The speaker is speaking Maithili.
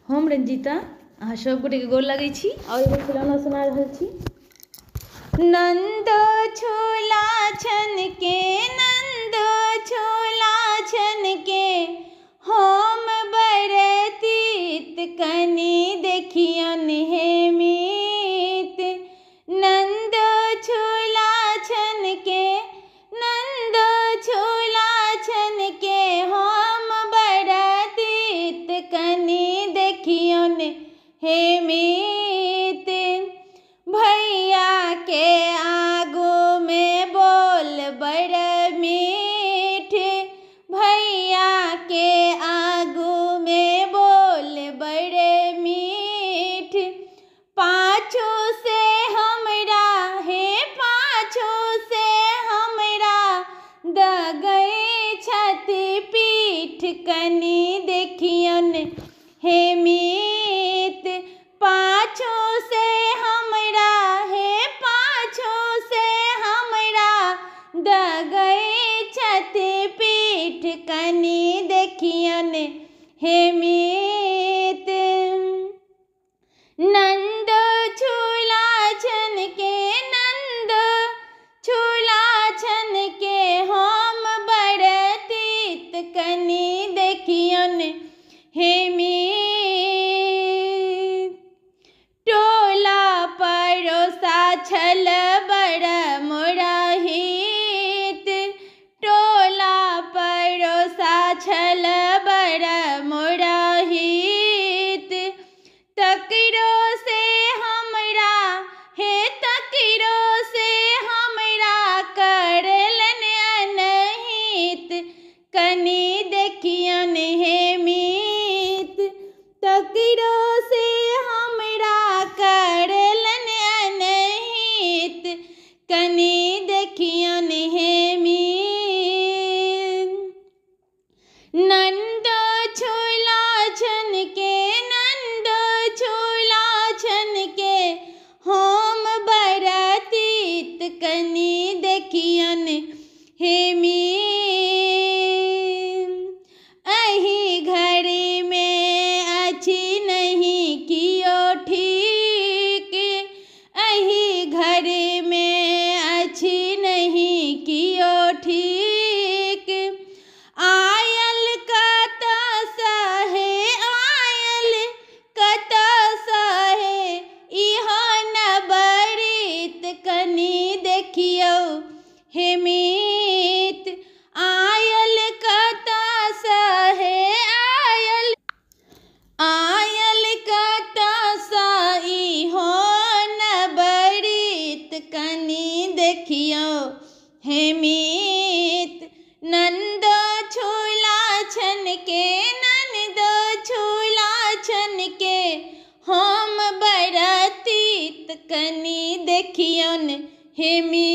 हम रंजीता अहाँ सब गोटेके गोर लगै छी आओर एगो खेलौना सुना रहल छी। नंदो झूला छन के, नंदो झूला छन के, हम बरतीत कनी देखियन हे मीत। नंदो झूला छन के, नंदो झूला छन के, हम बरतीत कनी देखियन हे मीत। भैया के आगू में बोल बड़ मीठ, भैया के आगू में बोल बड़ मीठ। पाछू से हमरा हे, पाछू से हमरा दगै छथि पीठ कनी देखियन हे मीत। पाछू से हमरा हे, पाछू से हमरा दगै छथि पीठ कनी देखियन हे मीत। नंदो झूला छन के, नंदो झूला छन के, हम बरतीत कनी देखियन हे मीत। टोला पड़ोसा छल बड़ मोरा हित, टोला पड़ोसा छल बड़ मोरा हित। तकरो से हमरा हे, तकरो से हमरा करलन अनहित कनी देखियन हे मीत। तकरो से हमरा करलन अनहित कनी देखियन हे मीत। नंदो झूला छन के, नंदो झूला छन के, हम बरतीत कनी देखियन हे मीत। एहि घर में अछि नहीं कियो ठीक, एहि घर में अछि नहीं कियो ठीक। आयल कतऽ हे, आयल कतऽ हे, इहो नबरीत कनी देखियौ हे मीत। आयल कतऽ हे, आयल आयल कतऽ इहो नबरीत कनी देखियौ हे मीत। नंदो झूला छन के, नंदो झूला छन के, हम बरतीत कनी देखियन हे मीत।